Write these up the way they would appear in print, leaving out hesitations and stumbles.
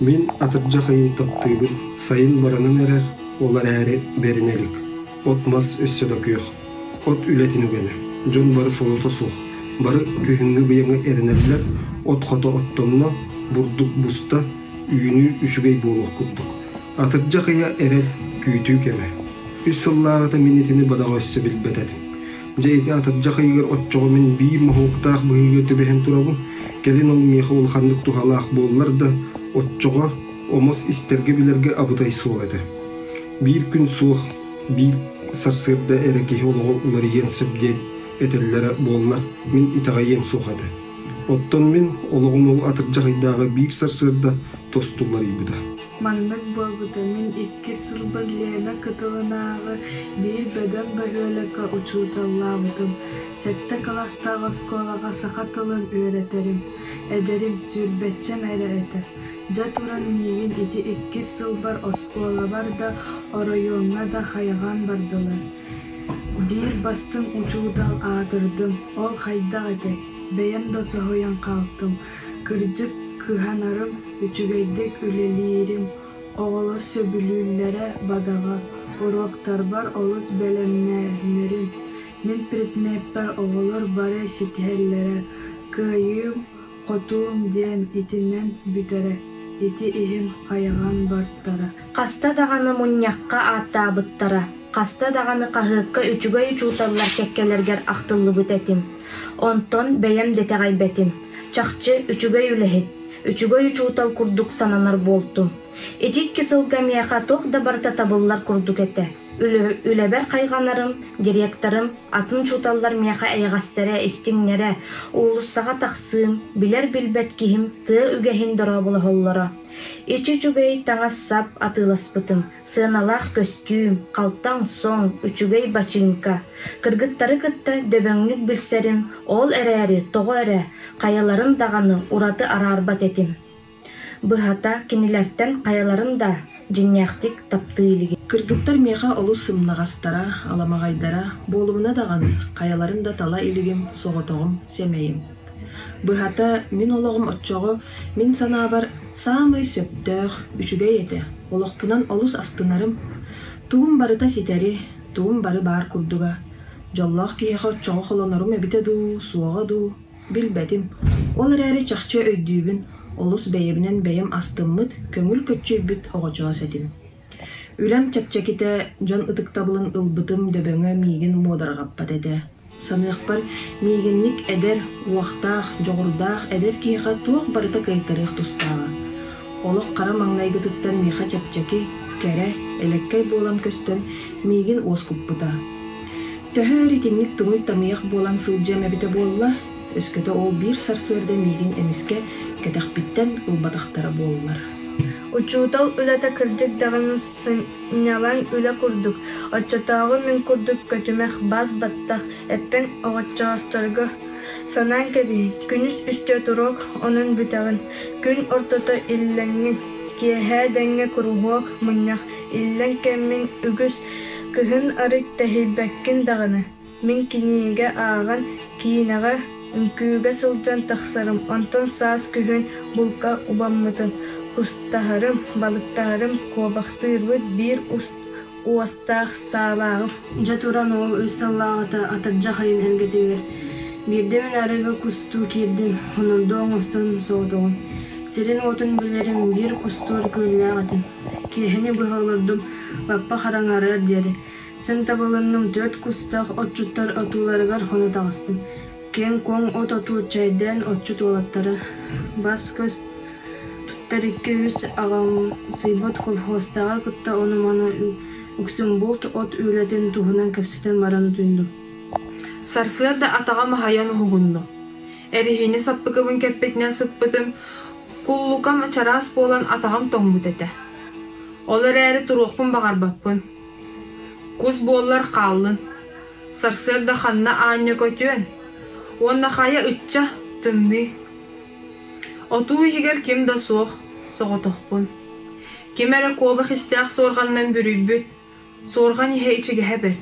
Мин атырдьах ыйын таптыыбын, сайын баранан эрэр, ол эрээри бэринэ илик. От-мас өссө да күөх. От үлэтин үгэнэ. Дьон бары солото суох. Бары күһүҥҥү быйаҥы эрэнэллэр, от хото оттонно, бурдук буста, үүнүү үчүгэй буолуох курдук. Атырдьах ыйа эрэл, күүтүү кэмэ. Үс сыллааҕыта мин итини бадаҕа өссө билбэт этим. Дьэ ити атырдьах ыйыгар оччоҕо мин биир моһуоктаах быһыыга түбэһэн турабын. Кэлин ол миэхэ улаханнык туһалаах буоллар да, оччоҕо омос истэргэ-билэргэ абытай суох этэ. Биир күн суох, биир сарсыарда эрэ киһи олоҕо уларыйыан сөп диэн этэллэрэ буоллар, мин итэҕэйиэм суох этэ. Оттон мин олоҕум ол атырдьах ыйдааҕы биир сарсыарда тосту уларыйбыта. Маннык буолбута мин иккис сылбар Лена кытылынааҕы биир бөдөҥ бөһүөлэккэ учууталлаабытым. Сэттэ кылаастаах оскуолаҕа саха тылын үөрэтэрим. Эдэрим, сүүрбэччэм эрэ этэ. Дьэ туран миигин ити иккис сылбар оскуолабар да, оройуоҥҥа да хайҕаан бардылар. Биир бастыҥ учуутал аатырдым, ол хайдах этэй? Бэйэм да соһуйан хаалтым. Кырдьык, кыһанарым, үчүгэйдик үлэлиирим, оҕолор сөбүлүүллэрэ бадаҕа, уруоктарбар олус бэлэмнэнэрим. Мин предмеппэр оҕолор бары ситиһэллэрэ, кыайыым, хотуум диэн итинэн бүтэрэ, ити иһин хайҕаан бартара. Хаста даҕаны мунньахха ааттаабыттара, хаста даҕаны хаһыакка үчүгэй учууталлар кэккэлэригэр ахтыллыбыт этим. Онтон бэйэм да итэҕэйбэтим. Чахчы, үчүгэй үлэһит, үчүгэй учуутал курдук сананар буолтум. Ити икки сылга миэхэ туох да барыта табыллар курдук этэ. Үлэбэр хайҕанарым, директорым, атын учууталлар миэхэ эйэҕэстэрэ, истиҥнэрэ, уулуссаҕа тахсыым, билэр-билбэт киһим тыа үгэһин дорооболоһоллоро. Ичи үчүгэй таҥас-сап атыыласпытым, сыаналаах көстүүм, халтаҥ сон, үчүгэй бачыыҥка. Кыргыттары кытта дөбөҥнүк билсэрим, ол эрээри тоҕо эрэ хайаларын даҕаны ураты араарбат этим. Быһата, кинилэртэн хайаларын да дьиҥнээхтик таптыы илигим. Кыргыттар миэхэ олус сымнаҕастара, аламаҕайдара, буолумуна даҕаны, хайаларын да тала илигим, соҕотоҕум, сэмэйим. Быһата, мин олоҕум оччоҕо, мин санаабар, саамай сөптөөх, үчүгэй этэ, олохпунан олус астынарым. Тугум барыта ситэри, тугум бары баар курдуга. Дьоллоох киһиэхэ оччоҕо холонорум эбитэ дуу, суоҕа дуу, билбэтим. Ол эрээри чахчы өйдүүбүн, олус бэйэбинэн бэйэм астыммыт, көҥүл көччүйбүт оҕочоос этим. Үлэм чэпчэкитэ, дьон ытыктабылын ылбытым дөбөҥө миигин муодарҕаппат этэ. Саныахпар, миигинник эдэр, уохтаах, дьоҕурдаах эдэр киһиэхэ туох барыта кыайтарыах тустааҕа. Олох хара маҥнайгытыттан миэхэ чэпчэки, кэрэ, элэккэй буолан көстөн, миигин уоскуппута. Төһө өр итинник туҥуй-тамыйах буолан сылдьыам эбитэ буолла, өскөтө ол биир сарсыарда миигин эмискэ кэтэхпиттэн ылбатахтара буоллар. Учуутал үлэтэ кырдьык даҕаны сынньалаҥ үлэ курдук, оччотооҕу мин курдук көтүмэх, бас-баттах, эппэҥ оҕочоосторго санаан кэбиһиҥ, күнүс үстэ туруок, онон бүтэҕин, күн ортото иллэҥҥин, киэһэ дэҥҥэ куруһуок мунньах, иллэҥ кэммин үгүс, кыһын арыт тэһийбэккин даҕаны Мин кинигэ ааҕан, киинэҕэ, үҥкүүгэ сылдьан тахсарым, онтон саас күһүн булка убаммытым, кустаһарым, балыктаһарым, куобахтыырбыт биир уостаах саалааҕым. Дьэ туран уол үс сыллааҕыта атырдьах ыйын эргэтигэр биирдэ мин арыыга кустуу киирдим, хонордуу оҥостон соҕотоҕун. Сирин-уотун билэрим, биир кустуур күөллээх этим. Киэһэни быһа олордум, лаппа хараҥарыар диэри. Син табылынным, түөрт кустаах отчуттар отууларыгар хоно таҕыстым. Киэҥ-куоҥ от отуу чэйдээн отчут уолаттара, бас-көс туттар икки-үс аҕамсыйбыт колхуостааҕы кытта ону-маны үксүн булт от үлэтин туһунан кэпсэтэн баран утуйдум. Сарсыарда атаҕым аһайан уһугуннум. Эриһиини саппыкыбын кэппитинэн сыппытым, куллукам чараас буолан атаҕым тоҥмут этэ. Ол эрээри туруохпун баҕарбаппын. Кус буоллар хааллын, сарсыарда ханна аанньа көтүөн, уонна хайа ычча, тымныы. Отуу иһигэр ким да суох, соҕотохпун. Ким эрэ куобах истээх суорҕанынан бүрүйбүт, суорҕан иһэ ичигэһэ бэрт.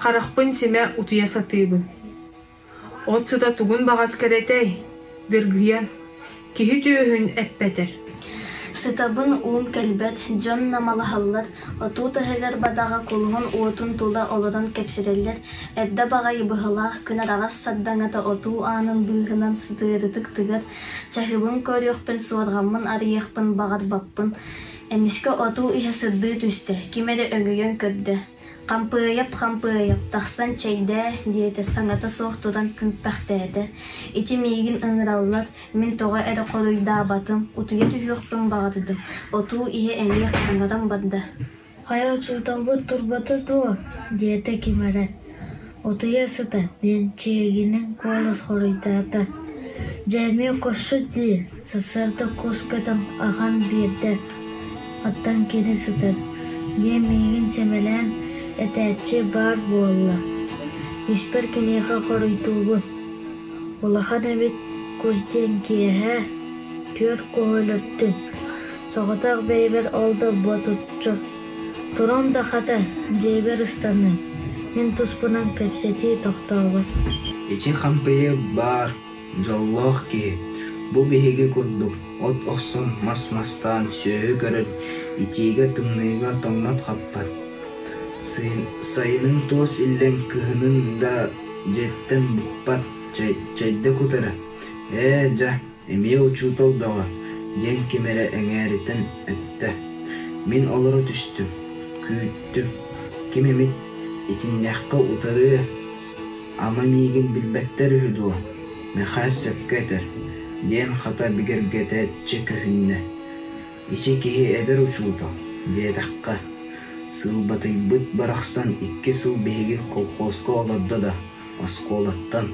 Харахпын симэ утуйа сатыыбын. От сыта тугун баҕас кэрэтэй, дыргыйан, киһи түөһүн эппэтэр. Сытабын уум кэлбэт, дьон намалаһаллар, отуу таһыгар бадаҕа кулуһун уотун тула олорон кэпсэтэллэр, эрдэ баҕайы быһалаах күн араҕас сардаҥата отуу аанын быыһынан сытыарытык тыгар, чаһыыбын көрүөхпүн, суорҕаммын арыйыахпын баҕарбаппын. Эмискэ отуу иһэ сырдыы түстэ, ким эрэ өҥөйөн көрдө: «Хампыайап, хампыайап, тахсан чэйдээ» диэтэ, саҥата суох туран күүппэхтээтэ. «Ити миигин ыҥыраллар, Мин тоҕо эрэ хоруйдаабатым, утуйа түһүөхпүн баҕардым, отуу иһэ эмиэ хараҥаран барда. «Хайа учууталбыт турбата дуо?» диэтэ ким эрэ. «Утуйа сытар» диэн чиэгинэн куолас хоруйдаата. «Дьэ эмиэ косчут дии, сарсыарда кус көтөн ахан биэрдэ, оттон кини сытар» диэн миигин сэмэлээн этээччи баар буолла. Испэр киниэхэ хоруйдуубун Улахан эбит кус диэн киэһэ түөрт куһу өлөртүм, соҕотох бэйэбэр ол да ботуччу. Туран да хата, дьиэбэр ыстанным, мин туспунан кэпсэтии тохтообот. Ичи хампыйы баар, дьоллоох киһи, бу биһиги курдук от охсон, мас мастаан, сүөһү көрөн, итиигэ-тымныыга тоҥмот-хаппат. Сайынын туос иллэҥ, кыһынын да дьиэттэн быкпат, чэйдэ кутара, «Ээ, дьэ, эмиэ учуутал бөҕө» диэн ким эрэ эҥээритэн эттэ. Мин олоро түстүм, күүттүм, ким эмит итиннэххэ утарыа, ама миигин билбэттэр үһү дуо, Мэхээс сөпкө этэр, диэн хата бигэргэтээччи көһүннэ. Ити киһи эдэр учуутал, диэтэххэ, сыылбатыйбыт барахсан икки сыл биһиги колхозка олордо да, оскуолаттан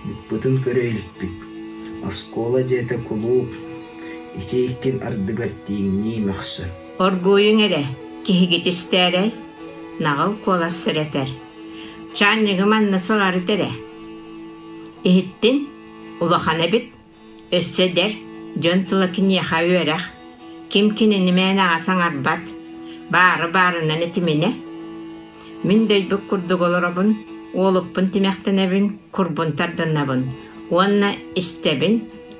быкпытын көрө иликпит. Оскуола дьиэтэ кулууп, ити иккин ардыгар тииҥнии мөхсөр. Оргууйуҥ эрэ, киһигит истээрэй, наҕыл куолас сэрэтэр. Чаанньыгы манна сыҕарыт эрэ. Иһиттин, улахан эбит, Өссө эдэр, дьон тыла киниэхэ үөрэх, ким кинини мээнэҕэ саҥарбат, баары баарынан этиминэ. Мин дөйбүт курдук олоробун, уолукпун тимэхтэнэбин, курбун тардынабын уонна истэбин,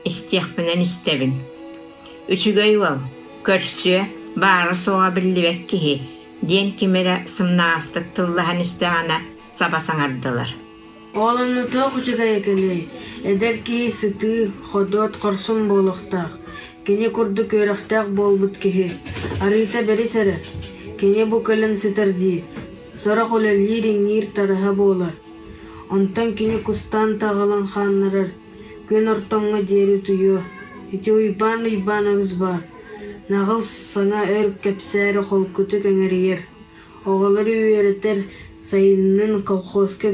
истиэхпинэн истэбин. Үчүгэй уол, көрсүө, баара-суоҕа биллибэт киһи диэн ким эрэ сымнаҕастык тыллаһан истэҕинэ саба саҥардылар. Ол онно туох үчүгэйэ кэлиэй, эдэр киһи сытыы, ходуот, хорсун буолуохтаах, кини курдук үөрэхтээх буолбут киһи, арыыта бэрис эрэ, кини бу кэлэн сытар дии, сорох үлэлиир-иҥниир тараһа буолар, онтон кини кустаан таҕылан хааннарар, күн ортоҥҥо диэри утуйуо, ити Уйбаан Уйбаанабыс баар, наҕыл саҥа өр кэпсээри холкутук эҥэрийэр Оҕолору үөрэтэр, сайынын колхозка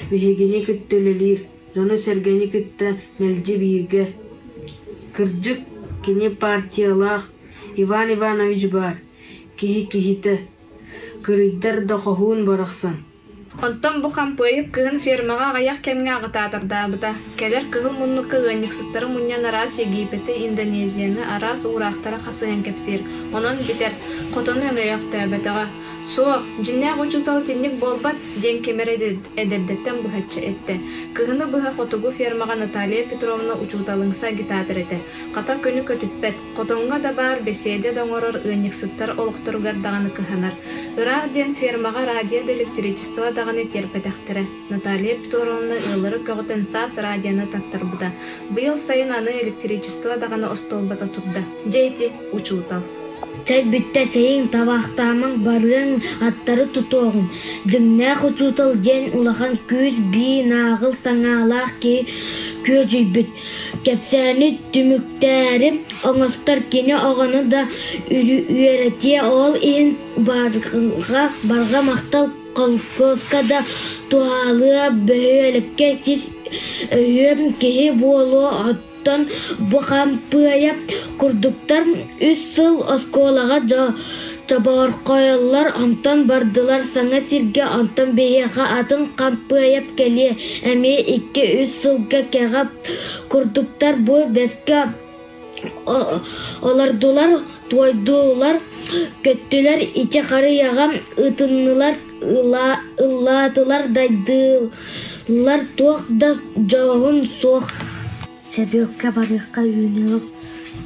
биһигини кытта үлэлиир, дьону-сэргэни кытта мэлдьи бииргэ. Кырдьык, кини партиялаах Иван Иванович баар, киһи киһитэ, кырыйдар да хоһуун барахсан. Онтон бу Хампыайып кыһын фермаҕа аҕыйах кэмҥэ аҕытаатардаабыта. Кэлэр кыһыл муннукка ыанньыксыттары мунньан араас Египети, Индонезияны, араас уураахтары хасыһан кэпсиир. Онон бүтэр. Хотону өҥөйөөхтөөбөтөҕө. Суох, дьиҥнээх учуутал итинник буолбат, диэн ким эрэ эдэрдэттэн быһаччы эттэ. Кыһыны быһа хотугу фермаҕа Наталья Петровна учууталыҥса агитатор этэ. Хата күнү көтүппэт, Хотоҥҥо да баар бэсиэдэ да оҥорор ыанньыксыттар олохторугар даҕаны кыһанар. Ыраах диэн фермаҕа радио да электричество даҕаны тиэрпэтэхтэрэ. Наталья Петровна ыаллары көҕүтэн саас радионы таттарбыта. Быйыл сайын аны электричество даҕаны остуолбата турда. Дьэ ити учуутал. Чэй бүттэ чэйиҥ, табаахтаамаҥ, барыаҥ, аттары тутуоҕум. Дьиҥнээх учуутал диэн улахан күүс бии нааҕыл саҥаалаах киһи күөдьүйбүт. Кэпсээни түмүктээри оҥостор кини оҕону да үөрэтиэ, ол иһин барҕа, барҕа махтал колхозка да туһалыа, бөһүөлэккэ сис өһүөм киһи буолуо оттон бу хампыайа курдуктар үс сыл оскуолаҕа чобоорхойоллор, онтон бардылар саҥа сиргэ, онтон биһиэхэ атын хампыайап кэлиэ, эмиэ икки-үс сылга кэҕэ курдуктар бу бэскэ олордулар, туойдулар, көттүлэр, ити харыйаҕа ытыннылар, ыллаатылар,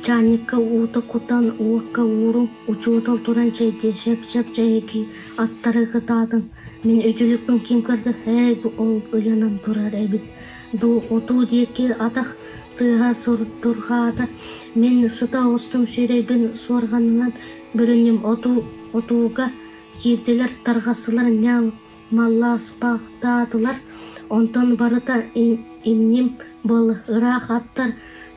Чаанньыкка уута кутан уокка ууруҥ, учуутал туран чэйдиэ, сөп-сөп чэйи аттары кытаатыҥ, мин үтүлүкпүн ким көрдө, ээ бу ол ыйанан турар эбит дуу, отуу диэки атах тыаһа сурдурҕаата, мин сыта оҕустум сирэйбин суорҕанынан бүрүннүм, отуу отууга киирдилэр, тарҕастылар, ньаалмаласпахтаатылар, онтон барыта инним буолла, ыраах аттар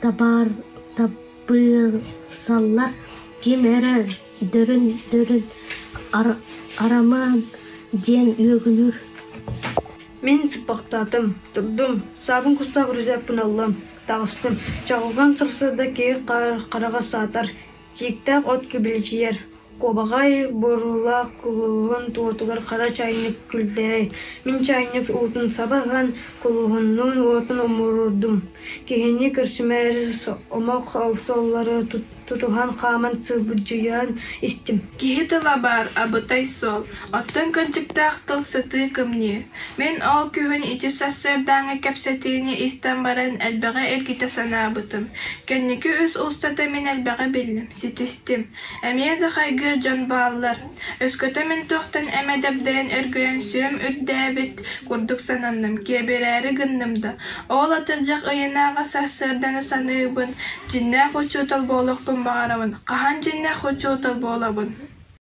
табаарсаллар, ким эрэ дөрүн-дөрүн Арамаан диэн үөгүлүүр. Мин сыппахтаатым, турдум, саабын кустаах рюкзакпын ыллым, таҕыстым. Чаҕылҕан сарсыарда киһи хараҕа саатар, сииктээх от кибиличийэр, Куобаҕай боруулаах кулуһун уотугар хара чаайынньык күллэрэй, мин чаайынньык уутун саба ыһан, кулуһуннуун уотун умуруордум, киһини көрсүмээри омок суоллары тутуһан хааман сылбырдьыйан истим. Киһи тыла баар, абытай суол, оттон кырдьыктаах тыл сытыы кымньыы. Мин ол күһүн ити сарсыардааҥҥы кэпсэтиини истэн баран элбэҕи эргитэ санаабытым. Кэнники үс устата мин элбэҕи биллим, ситистим. Эмиэ да хайгыыр дьон бааллар. Өскөтө мин туохтан эмэ дэбдэйэн өргөйөн сүөм үрдээбит курдук сананным, киэбирээри гынным да, ол атырдьах ыйынааҕы сарсыарданы саныыбын, дьиҥнээх учуутал буолуохпун баҕарабын. Хаһан дьиҥнээх учуутал буолабын?